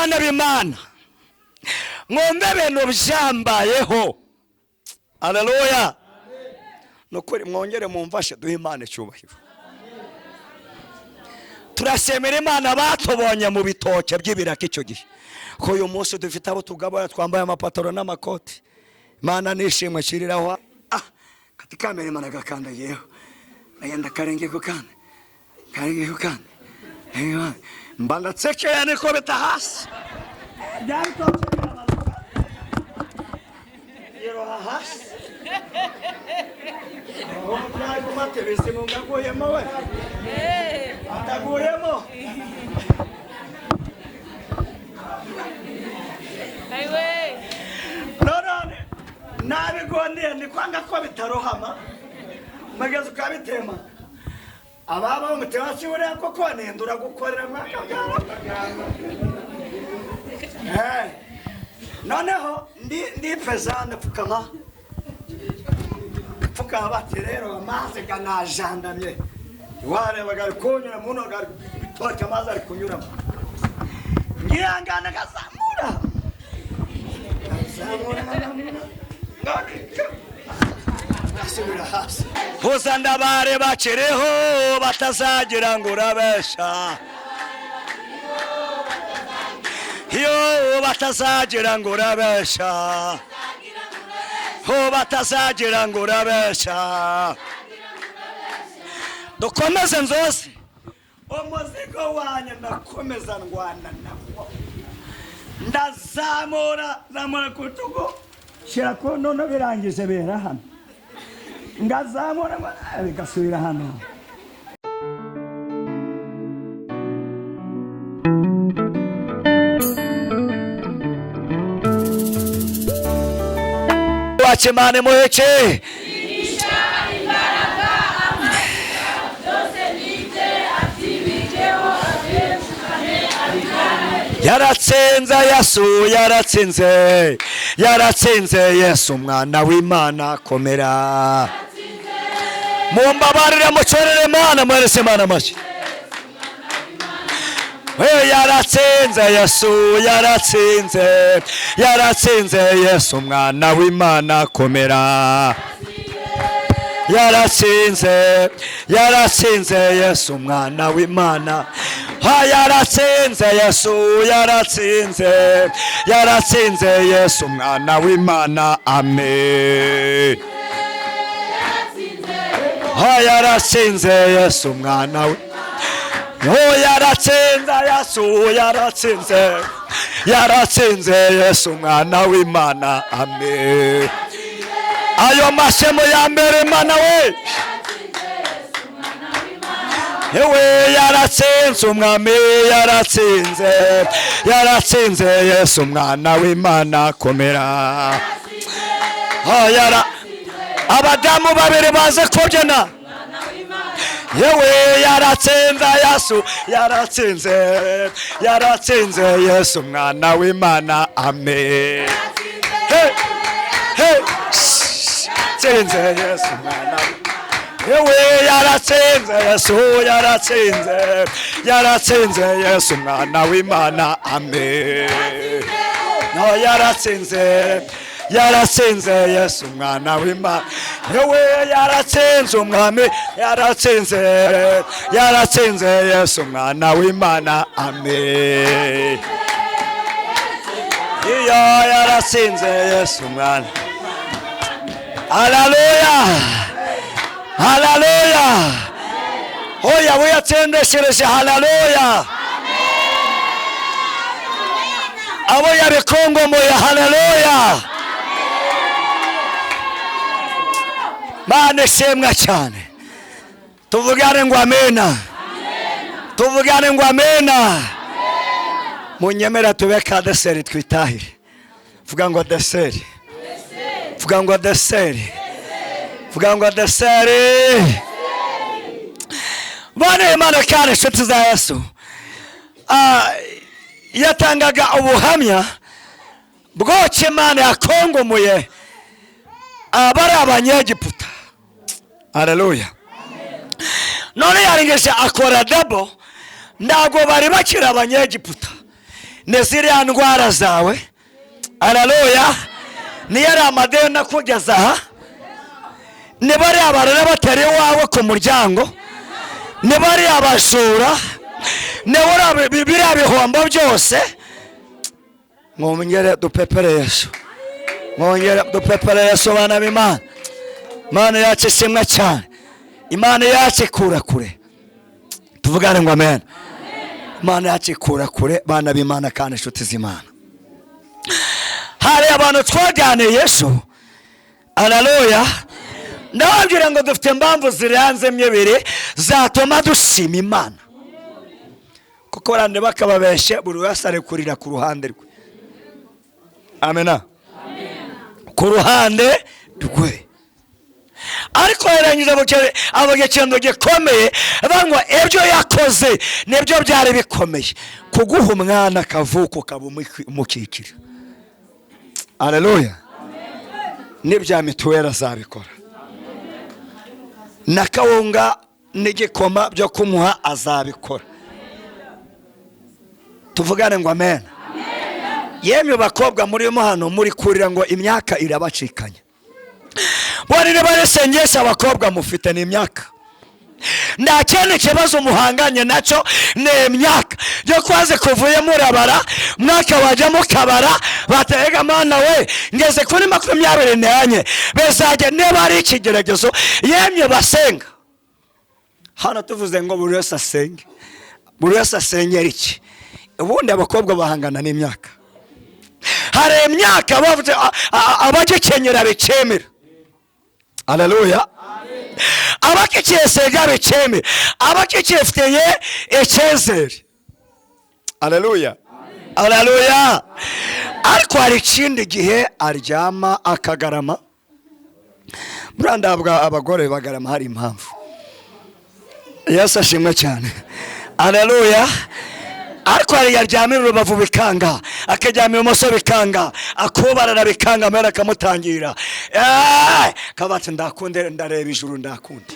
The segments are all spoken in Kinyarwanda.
Bana b'Imana, mwumve ibintu byambayeho. Aleluya! Nukuri mwongere mumfashe duhe Imana icyubahiro. Turashimira Imana batubonye mu bitoke by'ibiraka icyo gihe, ko uyu munsi dufite abo tugabura, twambaye amapataro n'amakoti. Imana nishimwe. Shyiriraho kati kamere. Imana gakandagiyeho, agenda karenge ku kandi, karenge ku kandi, mba ndatsekeye, niko bita hasi. Bya bitoke biramanuka, yiroha hasi. Aho byari gufata ibizimu ngaguyemo, we ataguyemo. None nabigondeye ni kwanga ko bitarohama, mugezi ukabitema. Ababa umutima si buriya koko nindura gukorera mwaka. Noneho ndipfeza, ndapfukama pfukama. Bati rero amazi ganajandamye, warebaga ari kunyura muno, gari bitoke, amazi ari kunyuramo. Ngihangana, gazamura, gazamura, asubira hasi. Huza ndabare bakiriho batazagira ngo urabesha, yo batazagira ngo urabesha, ho batazagira ngo urabesha. Dukomeze nzozi umuzigo wanjye, ndakomeza ndwana nawo, ndazamura, zamura ku rutugu, shyira ku none, birangije bera hano, ngazamura bigasubira hano. Wakimana muheke. Imbaraga byose nibye abyibikeho, abyegukane, abijyane. Yaratsinze Yesu, yaratsinze, yaratsinze Yesu umwana w'Imana. Komera, mumbabarire, mucorere Imana, mwerese Imana amashyi. We yaratsinze Yesu, yaratsinze, yaratsinze Yesu umwana w'Imana. Komera, yaratsinze, yaratsinze Yesu umwana w'Imana. Ha, yaratsinze Yesu, yaratsinze, yaratsinze Yesu umwana w'Imana. Amen. Ha, yaratsinze Yesu umwana we. Oh, yaratsinze Yesu, yaratsinze, yaratsinze Yesu umwana w'Imana. Amen. Ayo mashemo ya mbere, Imana we. Ewe yaratsinze umwami, yaratsinze, yaratsinze Yesu umwana w'Imana. Komera. Ah, yara abadamu babiri baze kubyina. Yewe yaratsinze Yesu, yaratsinze, yaratsinze Yesu umwana w'Imana. Amen. Hey, hey, tsinze Yesu umwana. Yewe yaratsinze Yesu, yaratsinze, yaratsinze Yesu umwana w'Imana. Amen. No, yaratsinze, yaratsinze Yesu umwana w'Imana. Yewe yaratsinze umwami, yaratsinze, yaratsinze Yesu umwana w'Imana. Amen. Iyo yaratsinze Yesu umwana. Haleluya, haleluya! Oya, wiyatsindishirije. Haleluya! Abo yabikongomoye. Haleluya! Mana ishimwa cyane. Tuvugane ngo amena, tuvugane ngo amena. Munyemera tube ka dessert, twitahire. Vuga ngo dessert, vuga ngo dessert, vuga ngo dessert. Bane Imana kandi inshuti za Yesu. Yatangaga ubuhamya bw'uko Imana yakongomoye abari Abanyegiputa. Haleluya! None yarengeje akora dabo, ntabwo bari bakiri Abanyegiputa. Ni ziriya ndwara zawe. Haleluya. Niyo ari amadeni akugeza aha, niba ari abarera batari iwawe ku muryango, niba ari abajura, niba ari biriya bihombo byose. Mwongere dupepere Yesu, mwongere dupepere Yesu. Bana b'Imana, Imana yacu ishimwe cyane. Imana yacu ikura kure. Tuvugane ngo amen. Imana yacu ikura kure, bana b'Imana kandi inshuti z'Imana. Hari abantu twaganiye Yesu. Haleluya. Ndababwira ngo dufite impamvu zirenze ebyiri zatuma dushima Imana, kuko barande bakababeshe, buri wese ari kurira ku ruhande rwe. Amena. Ku ruhande rwe. Ariko yarangiza avuga ikintu gikomeye, bangwa ibyo yakoze nibyo byari bikomeye, kuguha umwana akavuka ukaba umukikira. Haleluya. N'ibya mituweli azabikora, na kawunga n'igikoma byo kumuha azabikora. Tuvugane ngo amen. Yemwe bakobwa murimo hano, muri kurira ngo imyaka irabacikanya. Bari baresengesha abakobwa mufite ni imyaka. Nta kindi kibazo muhanganye nacyo ni imyaka. Yo kwaze kuvuye murabara, mwaka wajya mukabara, batega mana we ngeze kuri 24 bezajya niba ari ikigeragezo. Yemye basenga hano tuvuze ngo buri wese asenge, buri wese asengera iki? Ubundi abakobwa bahangana n'imyaka. Hari imyaka bavuze abagikenyera bikemera. Haleluya. Abakikesega bikemera, abakikifitiye icyizere. Haleluya. Haleluya. Ariko hari ikindi gihe aryama akagarama. Burandabwa abagore bagarama hari impamvu. Yesu ashimwe cyane. Haleluya. Ariko hari yaryamira urubavu bikanga, akaryamira ibumoso bikanga, akubarara bikanga, amera akamutangira. Kabati ndakunde, ndareba ijuru ndakunde.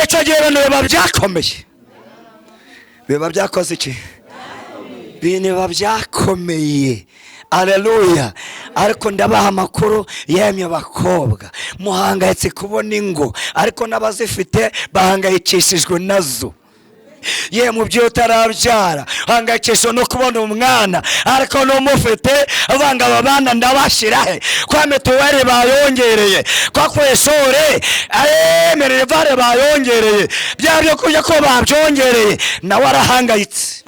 Icyo gihe ibintu biba byakomeye. Biba byakoze iki? Ibintu biba byakomeye. Haleluya. Ariko ndabaha amakuru, yemye bakobwa muhangayitse kubona ingo, ariko n'abazifite bahangayikishijwe nazo. Ye mu byo utarabyara hangayikishijwe no kubona umwana, ariko n'umufite abanga abana ndabashira he? Kwa mituweli bayongereye, kwa kwesore minerivare bayongereye, bya byo kurya ko babyongereye, nawe arahangayitse,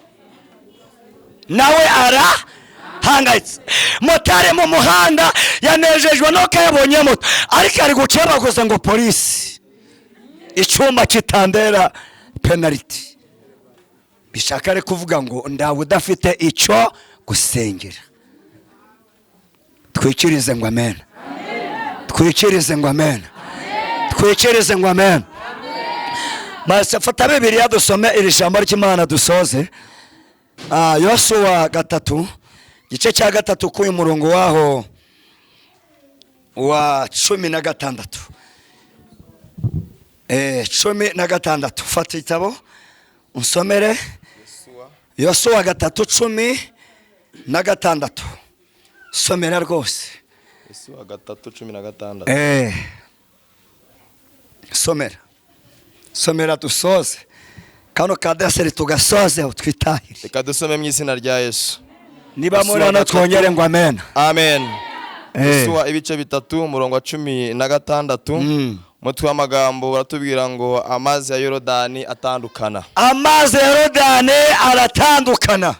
nawe arahangayitse. Motari mu muhanda yanejejwe nuko yabonye moto, ariko ari gukebaguza ngo polisi icyuma kitandera penaliti. Bishaka ari kuvuga ngo ndawe udafite icyo gusengera. Twikirize ngo amen. Twikirize ngo amen. Twikirize ngo amen. Maze fata Bibiliya dusome iri jambo ry'Imana dusoze. Yosuwa 3 gice cya 3 k'uyu murongo waho wa 16. 16. Fata igitabo unsomere Yosuwa 3:16. Somera rwose. Yosuwa 3:16. Somera. Somera dusoze. Kano kadaseri tugasoze twitahire. Reka dusome mu izina rya Yesu. Niba muri hano twongere ngo amen. Amen. Yosuwa ibice 3 umurongo wa 16. Umutwe w'amagambo baratubwira ngo amazi ya Yorodani atandukana. Amazi ya Yorodani aratandukana.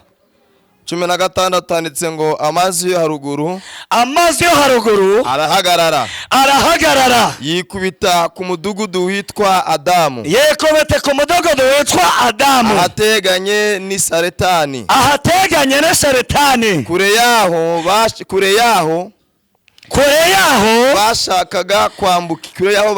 16 handitse ngo amazi yo haruguru, amazi yo haruguru arahagarara, arahagarara, yikubita ku mudugudu witwa Adamu, yikubita ku mudugudu witwa Adamu, ahateganye ni Saretani, ahateganye na Saretani. Kure yaho bashakaga kwambuka, kure yaho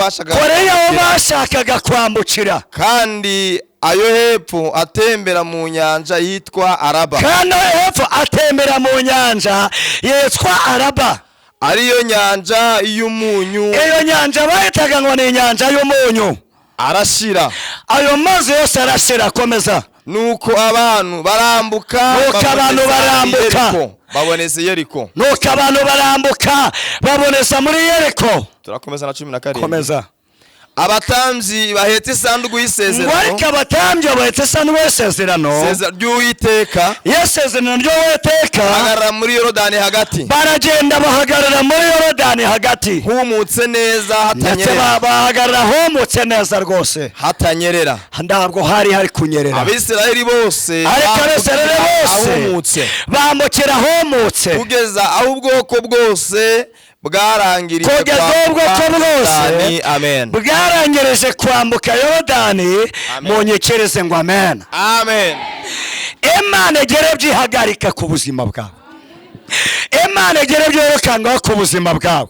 bashakaga kwambukira, kandi ayo hepfo atembera mu nyanja yitwa Araba, kandi ayo hepfo atembera mu nyanja yitwa Araba, ariyo nyanja y'umunyu. Iyo nyanja bayitaga ngo ni inyanja y'umunyu. Arashira, ayo mazi yose arashira. Komeza. Nuko abantu barambuka. Nuko abantu barambuka. Baboneza Yeriko. Nuko abantu barambuka baboneza muri Yeriko. Turakomeza na 17. Komeza. Abatambyi bahetse isanduku Ngo y'isezerano ariko abatambyi bahetse isanduku y'isezerano ry'Uwiteka y'isezerano ry'Uwiteka bahagarara muri Yorodani hagati, baragenda bahagarara muri Yorodani hagati, humutse neza, ndetse hatanyerera. bahagarara humutse neza rwose, Hatanyerera. Ntabwo hari hari kunyerera. Abisirayeli bose Ariko Abisirayeli bose ahumutse, bambukira ahumutse, kugeza aho ubwoko bwose bwarangirije kugeza aho ubwoko bwose Yorodani. Amen. bwarangirije kwambuka Yorodani. Amen. Munyikirize ngo amen. Amen. Imana igere byihagarika ku buzima bwawe, Imana igere byirukangaho ku buzima bwawe,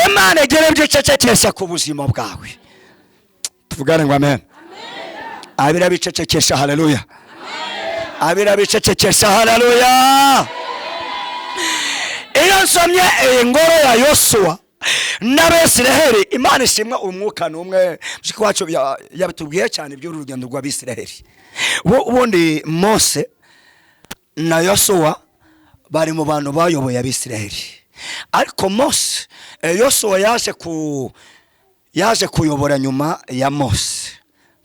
Imana igere byicecekesha ku buzima bwawe. Tuvugane ngo amen. Abira bicecekesha, haleluya. Abira bicecekesha, haleluya. Iyo nsomye iyi ngoro ya Yosuwa n'Abisiraheli, Imana ishimwe, umwuka ni umwe. Mushiki wacu yabitubwiye cyane iby'uru rugendo rw'Abisiraheli. Ubundi Mose na Yosuwa bari mu bantu bayoboye Abisiraheli, ariko Mose, Yosuwa yaje kuyobora nyuma ya Mose.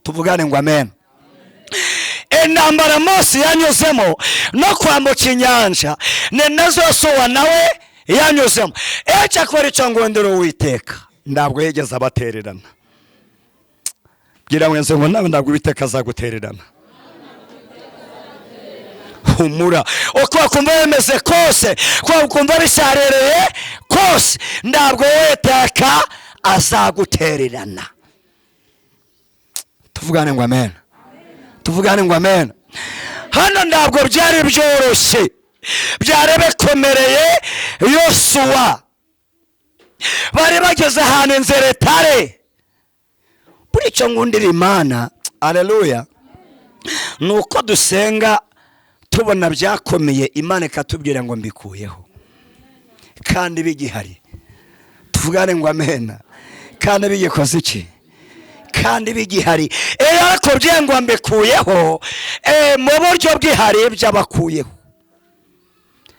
Tuvugane ngo amen. Intambara Mose yanyuzemo no kwambuka inyanja ni nazo Yosuwa nawe yanyuzemo. Icyakora icyo ngondera Uwiteka, ntabwo yigeze abatererana. Bwira mwenzi ngo nawe ntabwo Uwiteka azagutererana. Humura, uko wakumva bimeze kose, uko wakumva bisharereye kose, ntabwo Uwiteka azagutererana. Tuvugane ngo amen. Tuvugane ngo amen. Hano ntabwo byari byoroshye, byari bikomereye Yosuwa. Bari bageze ahantu inzira itare. Buri icyo ngundira Imana, aleluya, ni uko dusenga tubona byakomeye, Imana ikatubwira ngo mbikuyeho kandi bigihari. Tuvugane ngo amen. Kandi bigikoze iki? Kandi bigihari. Iyo akubwiye ngo mbikuyeho, mu buryo bwihariye byabakuyeho.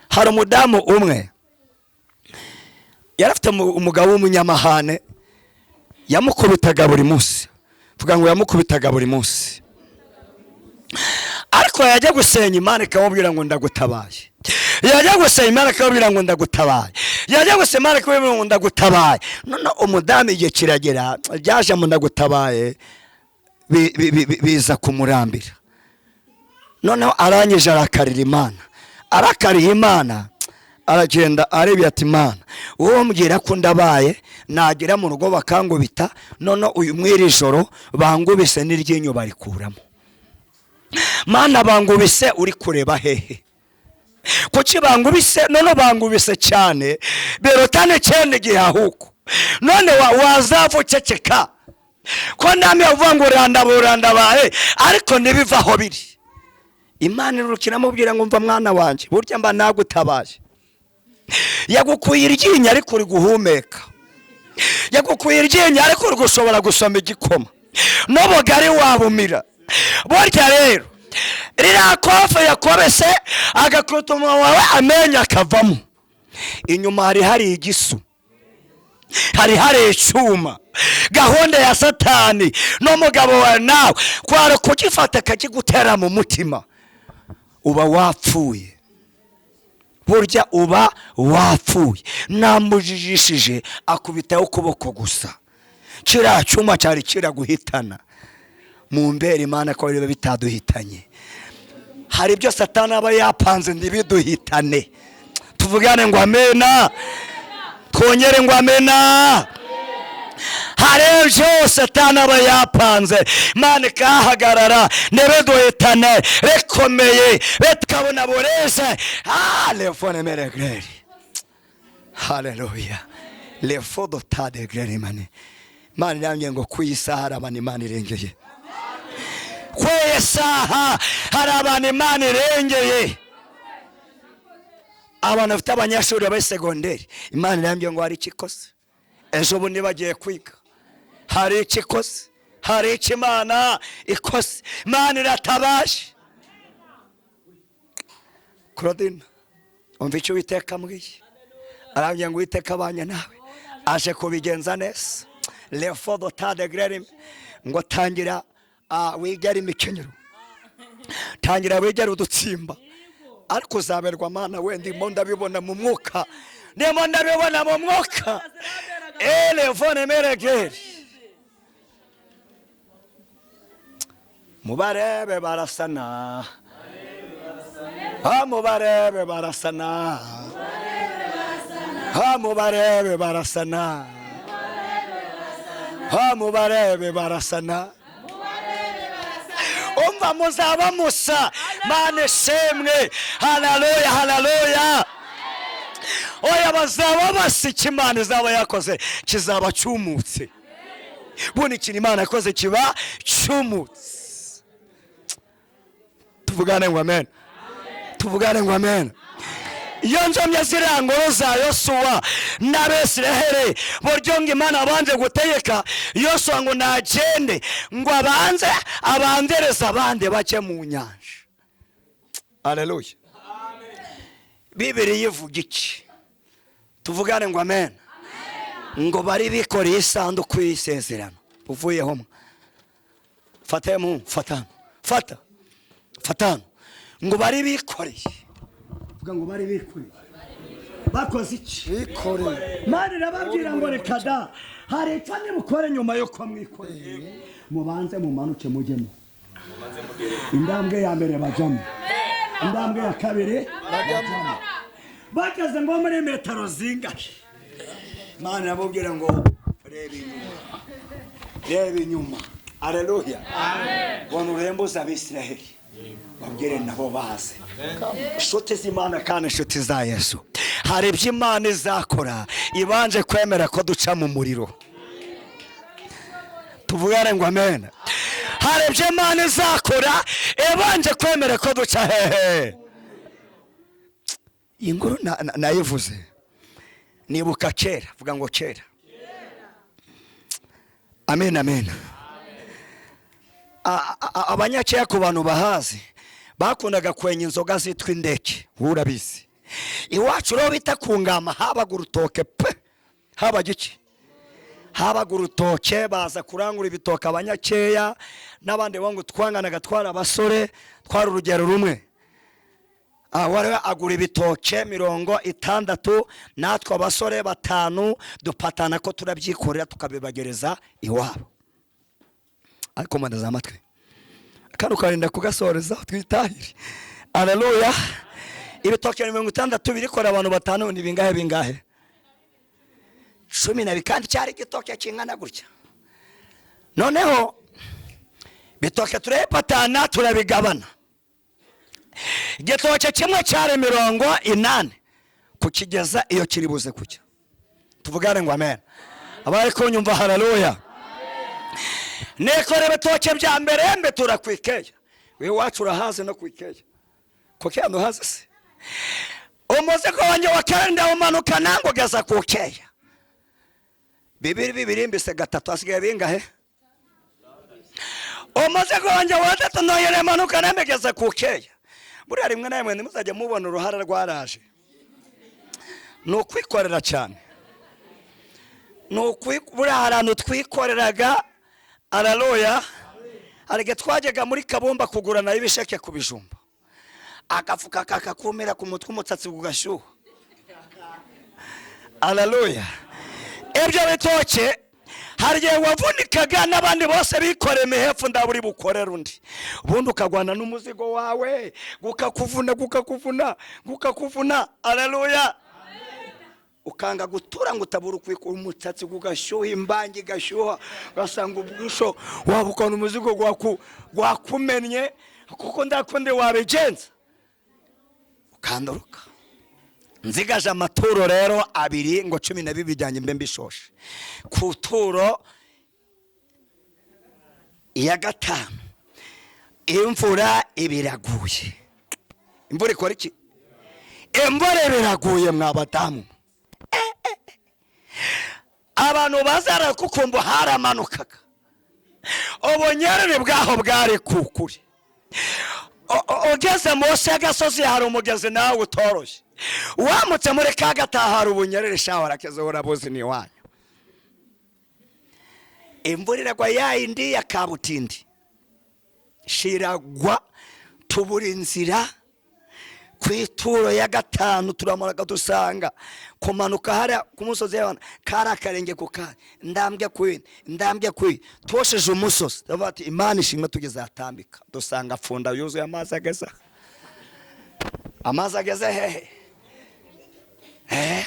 Hari umudamu umwe yari afite umugabo w'umunyamahane, yamukubitaga buri munsi. Vuga ngo yamukubitaga buri munsi. Ariko yajya gusenya Imana ikamubwira ngo ndagutabaye. Yajya gusenya Imana ikamubwira ngo ndagutabaye. Yajya gusenya Imana ikamubwira ngo ndagutabaye. None umudamu igihe kiragera byaje mu ndagutabaye biza kumurambira. Noneho arangije arakarira Imana. Arakariye Imana, aragenda arebye ati Imana, wowe mbwira ko ndabaye, nagera mu rugo bakangubita, none uyu mwiri joro bangubise n'iryinyo barikuramo. Mana bangubise uri kureba hehe? Kuki bangubise? None bangubise cyane berotane cyane gihahuko. None wazavu ceceka ko ndamye uvuga ngo urandabaye, ariko ntibivaho biri. Imana irukira mubwira ngo mva mwana wanje, burya mba nagutabaye. Yagukuye iryinyo ariko uri guhumeka. Yagukuye iryinyo ariko uri gushobora gusoma igikoma. N'ubugari wabumira. Burya rero ririya kofe yakobese agakubita umunwa wawe amenyo akavamo. Inyuma hari hari igisu, hari hari icyuma. Gahunda ya Satani n'umugabo wawe nawe kwara kugifata akakigutera mu mutima, uba wapfuye. Burya uba wapfuye. Namujijishije akubitaho ukuboko gusa, kiriya cyuma cyari kiraguhitana. Mumbere Imana ko biba bitaduhitanye. Hari ibyo Satani aba yapanze ntibiduhitane. Tuvugane ngo amena. Twongere ngo amena. Hari ibyo Satani aba yapanze, Imana ikahagarara ntibiduhitane, bikomeye tukabona bureze. Lefone mere greri. Haleluya. Lefodo tade greri mane. Imana irambwiye ngo ku isaha hari abantu Imana irengeye. Ku isaha hari abantu Imana irengeye. Abantu bafite abanyeshuri ba segonderi, Imana irambwiye ngo hari ikikoze. Ejo bundi bagiye kwiga, hari ikikoze. Hari icyo Imana ikoze, Imana iratabaje. Claudine, umva icyo Uwiteka ambwiye. Arambwira ngo Uwiteka abanye nawe, aje kubigenza neza. Lefo tade grere ngo tangira wigere imikenyero, tangira wigere udutsimba, ariko uzaberwa Mana we. Ndimo ndabibona mu mwuka, ndimo ndabibona mu mwuka. Elevone meregeri mubarebe barasana, mubarebe barasana, mubarebe barasana, mubarebe barasana. Umva muzaba musa. Mana ishimwe, haleluya, haleluya. Oya, bazaba basa. Icyo Imana izaba yakoze kizaba cyumutse. Bundi ikintu Imana yakoze kiba cyumutse. Tuvugane ngo amen, tuvugane ngo amen. Iyo nzomye ziriya ngoro za Yosuwa n'Abisiraheli, buryo ngo Imana abanje gutegeka Yosuwa ngo nagende, ngo abanze abandereze abandi bajye mu nyanja. Haleluya. Bibiliya ivuga iki? Tuvugane ngo amen. Ngo bari bikoreye isanduku y'isezerano. Uvuyeho fata mu fata fata fatano. Ngo bari bikoreye, vuga ngo bari bikoreye. Bakoze iki? Bikoreye. Mana irababwira ngo reka da, hari icyo nimukore nyuma yo kuba mwikoreye. Mubanze mumanuke mujyemo. Intambwe ya mbere bajyamo, intambwe ya kabiri bajyamo. Bageze ngo muri metero zingahe, Mana irababwira ngo reba inyuma, reba inyuma. Haleluya. Bona urembuza Abisiraheli, babwire nabo baze. Inshuti z'Imana kandi inshuti za Yesu, hari ibyo Imana izakora ibanje kwemera ko duca mu muriro. Tuvugane ngo amen. Hari ibyo Imana izakora ibanje kwemera ko duca hehe. Inkuru nayivuze nibuka kera, vuga ngo kera. Amen, amen. Abanyakeya ku bantu bahazi bakundaga kwenya inzoga zitwa indeke, urabizi. Iwacu rero bita ku ngama habaga urutoke pe, habaga iki? Habaga urutoke. Baza kurangura ibitoke abanyakeya n'abandi bo ngo twanganaga, twari abasore, twari urugero rumwe. Wari agura ibitoke 60, natwe abasore 5 dupatana ko turabyikorera tukabibagereza iwabo. Ariko mandaza amatwi kano karinda kugasoreza twitahire. Haleluya. Ibitoke 60 birikora abantu 5 ni bingahe bingahe? 12. Kandi cyari igitoke kingana gutya. Noneho bitoke turepatana turabigabana. Igitoke kimwe cyari 80 kukigeza iyo kiri buze kujya. Tuvugane ngo amen. Abari kunyumva haleluya. Nekore bitoke bya mbere mbe turakwikeya. We wacu urahaze no kwikeya. Kuko yano haze se. Umuzigo wanjye wa kenda umanuka nango geza kukeya. Bibiri bibiri mbise 3 asigaye bingahe? Umuzigo wanjye wa 3 noyere manuka namegeza kukeya. Buriya rimwe na rimwe ntimuzajya mubona uruhara rwaraje. Ni ukwikorera cyane. Ni buriya ahantu twikoreraga. Haleluya. Hari twajyaga muri Kabumba kugura nayo ibisheke ku bijumba, agafuka kakakumira ku mutwe, umutsatsi ugashyuha. Haleluya. Ibyo bitoke hari igihe wavunikaga n'abandi bose bikoreye imihefu, ndaburi bukorera undi, ubundi ukagwana n'umuzigo wawe gukakuvuna gukakuvuna gukakuvuna. Haleluya. Ukanga gutura ngo utabura ukwikura, umutsatsi ugashyuha, imbangi igashyuha, ugasanga ubwisho wabukana umuzigo gwakumennye, kuko ndakundi wabigenza ukanduruka. Nzigaje amaturo rero 2 ngo 12 bijyanye mbe mbishoshe. Ku turo ya 5 imvura ibiraguye. Imvura ikora iki? Imvura ibiraguye mwabadamu. Abantu bazara kukumbu haramanukaga. Ubunyerere bwaho bwari kukuri. Ugeze munsi y'agasozi hari umugezi nawe utoroshye, wamutse muri ka gataha hari ubunyerere shaho warakeze urabuzi ni iwanyu. Imvura iragwa ya yindi ya kabutindi shiragwa, tubura inzira. Ku ituro ya gatanu turamaraga dusanga kumanuka hariya ku musozi y'abantu kari akarenge ku kandi, ndambwe ku yindi, ndambwe ku yindi, twosheje umusozi. Turavuga ati Imana ishimwe, tugeze ahatambika dusanga funda yuzuye amazi ageze aha. Amazi ageze hehe?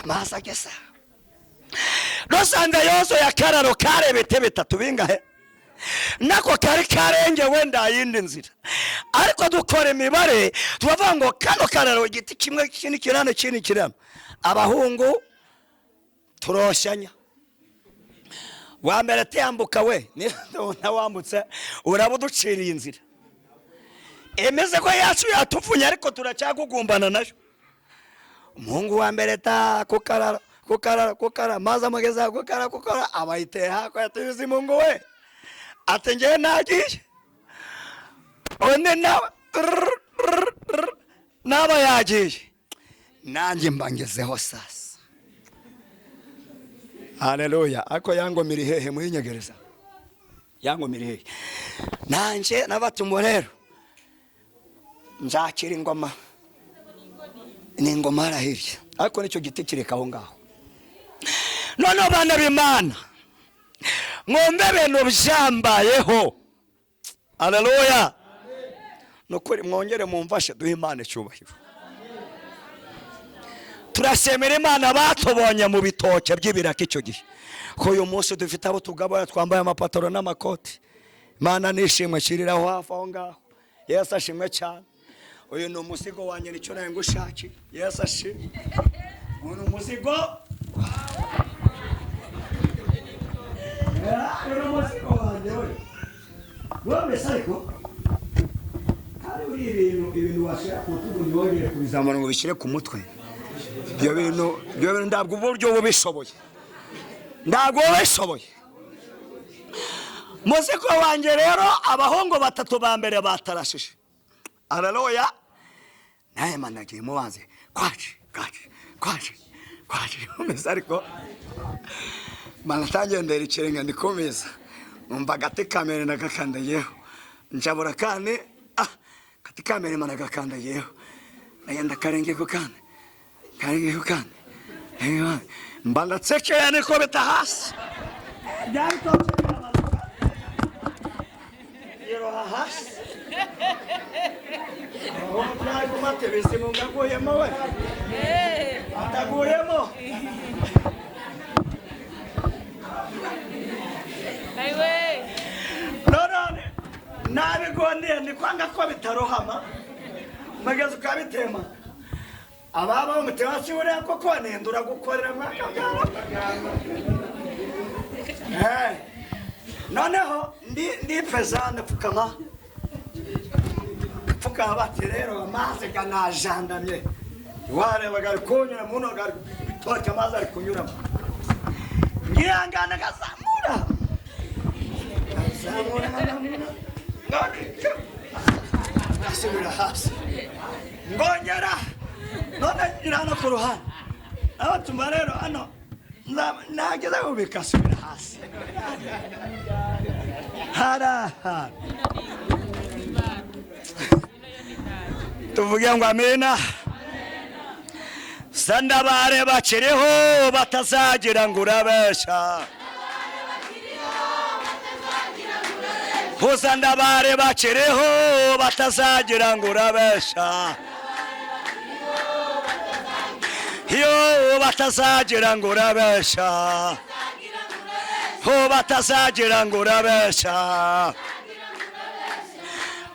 Amazi ageze aha. Dusanze yuzuye akararo kari ibiti bitatu bingahe, nako kari karengewe nda yindi nzira. Ariko dukora imibare turavuga ngo kano kararo igiti kimwe kini kirano kini kirano. Abahungu turoshyanya, wa mbere atiyambuka we niba wambutse uraba uduciriye inzira. Imizigo yacu yatuvunye ariko turacyagugumbana nayo. Umuhungu wa mbere ta kukarara kukarara kukarara, amazi amugeza kukarara kukarara, abayiteye hakurya tubizi mungu we ati ngewe nagiye. Undi nawe naba yagiye, nanjye mba ngezeho sasa. Haleluya. Ariko yangoma iri hehe? Muyinyegereza yangoma iri hehe? Nanjye nabatumbo rero nzakira ingoma, ni ingoma hariya hirya, ariko nicyo giti kireka aho ngaho. Noneho bana b'Imana, mwumve ibintu byambayeho. Haleluya. Nukuri mwongere mumfashe duhe Imana icyubahiro. Turashimira Imana batubonye mu bitoke by'ibiraka icyo gihe, ko uyu munsi dufite abo tugabura twambaye amapataro n'amakoti. Imana nishimwe, kiriraho hafi aho ngaho. Yesu ashimwe cyane. Uyu ni umuzigo wanjye, nicyo nawe ngushakiye. Yesu ashimwe. Uyu ni umuzigo. Uyu ni umuzigo wanjye we. Wumvise ariko hari uri ibintu washyira ku rutugu ntiwongere kubizamura ngo ubishyire ku mutwe. Ibyo bintu ntabwo uburyo bubishoboye, ntabwo bubishoboye. Muzigo wanjye rero, abahungu batatu ba mbere batarashije. Haleluya. Naye managiye mubanze kwaje kwaje kwaje kwaje. Umeze ariko manatangendera ikirenga ndikomeza numva agati kamere nagakandagiyeho, njabura kandi agati kamere managakandagiyeho, ndagenda karenge ku kandi karenge ku kandi, mba ndatsekeye niko bita hasi. Yiroha hasi. Aguyemo we ataguyemo. None nabigondeye ni kwanga ko bitarohama mugezi ukabitema. Ababa umutima si uriya koko nindura gukorera mwaka. Noneho ndipfeza ndapfukama pfukama, bati rero amazi ganajandamye, warebaga ari kunyura muno gari bitoke, amazi ari kunyuramo. Ngihangana gazamura gazamura ngasubira hasi ngongera none ngira hano ku ruhande abatuma rero hano nageze ubu bikasubira hasi. Hari ahantu tuvuge ngo amina. Sandabare bakiriho batazagira ngo urabesha. Sandabare bakiriho batazagira ngo urabesha. Yo batazagira ngo urabesha. Ho batazagira ngo urabesha.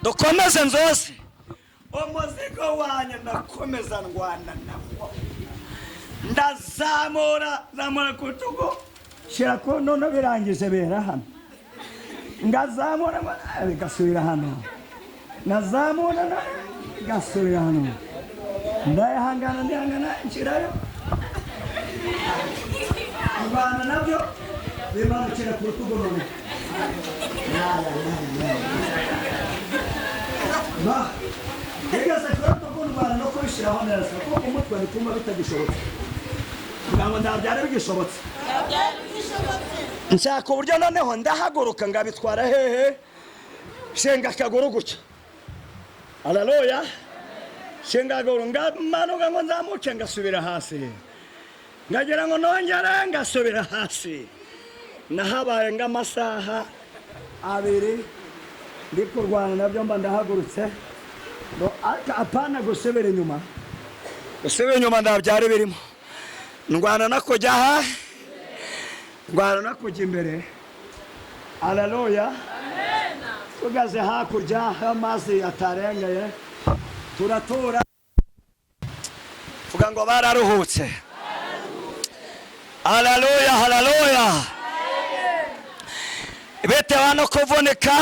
Dukomeze nzose. Umuzigo wanjye ndakomeza ndwana nawo, ndazamura zamura ku rutugu shyira ko none birangije bihera hano, ngazamura bigasubira hano, ngazamura bigasubira hano, ndayahangana ndihangana nshyirayo ndwana nabyo bimanukira ku rutugu none. Yigeze kurota kundwara no kubishyiraho neza kuko umutwe bituma bitagishobotse, kugira ngo ntabyare bigishobotse. Nshaka uburyo noneho ndahaguruka ngabitwara hehe, shenga akaguru gutya, haleluya, shenga akaguru ngamanuka ngo nzamuke ngasubira hasi, ngagira ngo nongere ngasubira hasi. Nahabaye ng'amasaha 2 ndi kurwana nabyo, mba ndahagurutse. Apana gusubira inyuma, gusubira inyuma ndabyari birimo, ndwana no kujya aha, ndwana no kujya imbere. Haleluya. Tugaze hakurya amazi atarengeye turatura, vuga ngo bararuhutse. Haleluya, haleluya. Bitewe no kuvunika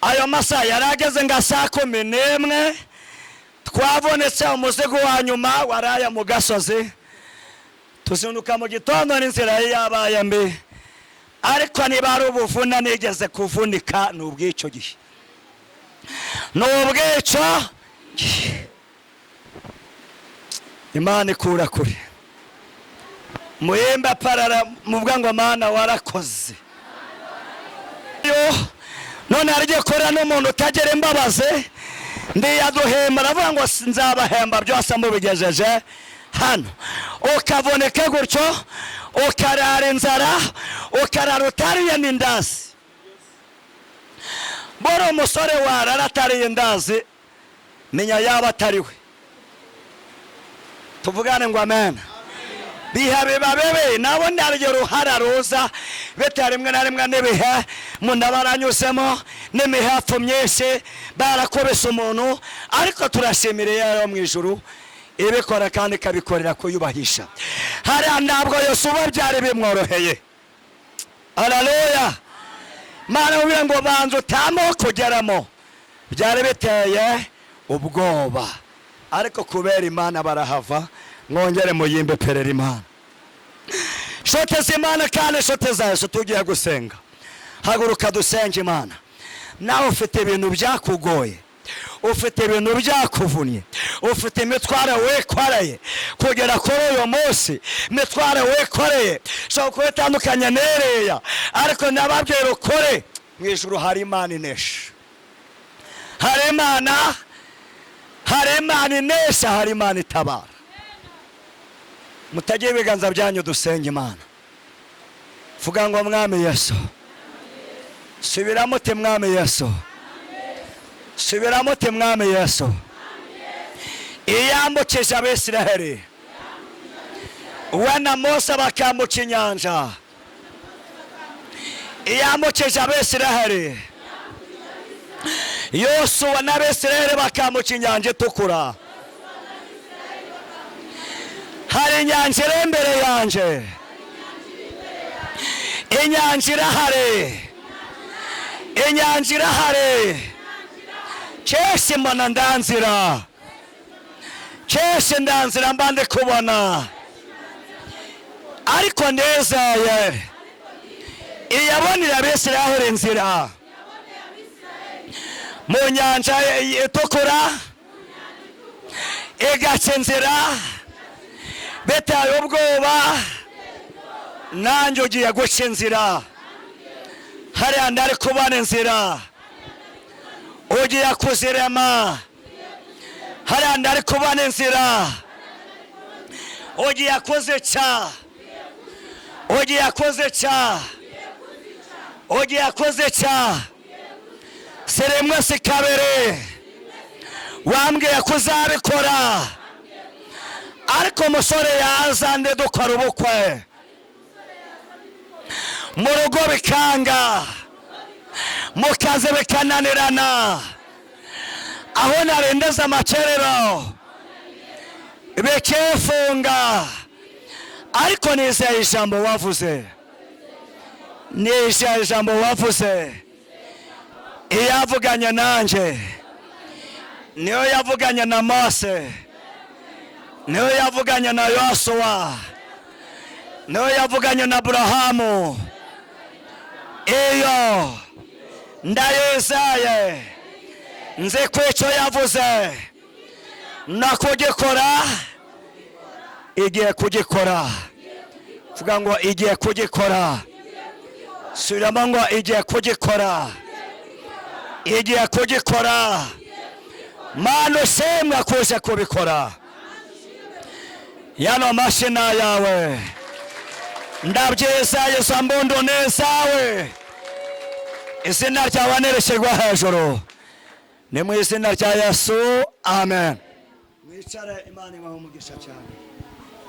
ayo masaha yarageze nga saa 11, twabonetse umuzigo wa nyuma waraya mu gasozi. Tuzinduka mu gitondo n'inzira ye yabaye mbi, ariko niba ari ubuvuna nigeze kuvunika ni ubw'icyo gihe, ni ubw'icyo gihe. Imana ikura kure muyembe aparara muvuga ngo Mana warakoze. None arigiye korera n'umuntu utagera imbabazi, ndiyaduhemba aravuga ngo nzabahemba byose mubigejeje hano. Ukaboneka gutyo, ukarara inzara, ukarara utariye n'indazi. Bora umusore warara atariye indazi, menya yaba atari we. Tuvugane ngo amen. Biha biba bibi, nabo ndaryo ruhara ruza bitewe rimwe na rimwe n'ibihe umuntu aba aranyuzemo n'imihafu myinshi, barakubise umuntu, ariko turashimira Iyo mu ijuru ibikora kandi ikabikorera kuyubahisha. Hariya ntabwo Yosuwa byari bimworoheye. Haleluya. Mana ubwira ngo banza utamo kugeramo, byari biteye ubwoba, ariko kubera Imana barahava. Mwongere muyimbe perera Imana. Shote z'Imana kandi shote za Yesu, tugiye gusenga. Haguruka dusenge Imana. Nawe ufite ibintu byakugoye, ufite ibintu byakuvunnye, ufite imitwaro wikoreye kugera kuri uyu munsi, imitwaro wikoreye ushobora kuba itandukanye n'iriya, ariko nababwira ukuri, mu ijuru hari Imana inesha, hari Imana, hari Imana inesha, hari Imana itabara. Mutagiye ibiganza byanyu dusenge Imana. Vuga ngo Mwami Yesu. Subiramo uti Mwami Yesu. Subiramo uti Mwami Yesu. Iyambukije Abisiraheli, we na Mose bakambuka inyanja. Iyambukije Abisiraheli, Yosuwa n'Abisiraheli bakambuka inyanja itukura. Hari inyanja iri imbere yanjye, inyanja irahari, inyanja irahari. Kenshi mbona ndanzira, kenshi ndanzira mba ndi kubona, ariko ndizeye iyabonera Abisiraheli inzira mu nyanja itukura, igaca inzira biteye ubwoba. Nanjye ugiye guca inzira, hariya ndari kubona inzira, ugiye kuzirema. Hariya ndari kubona inzira, ugiye kuzica, ugiye kuzica, ugiye kuzica. Si rimwe si kabiri, wambwiye ko uzabikora, ariko umusore yaza ndi dukora ubukwe mu rugo bikanga, mu kazi bikananirana, aho narendeza amacerero bikifunga, ariko nizeye ijambo wavuze, nizeye ijambo wavuze. Iyavuganye nanjye niyo yavuganye na Mose, niyo yavuganye na Yosuwa, niyo yavuganye na Aburahamu, Iyo ndayizeye, nzi ko icyo yavuze no kugikora igiye kugikora. Vuga ngo igiye kugikora. Subiramo ngo igiye kugikora, igiye kugikora. Mana ushimwa kuze kubikora. Yano mashina yawe ndabyizeye, izo mbundu ni izawe. Izina ryawe nirishyirwa hejuru, ni mu izina rya Yesu, amen. Mwicare, Imana ibahe umugisha cyane.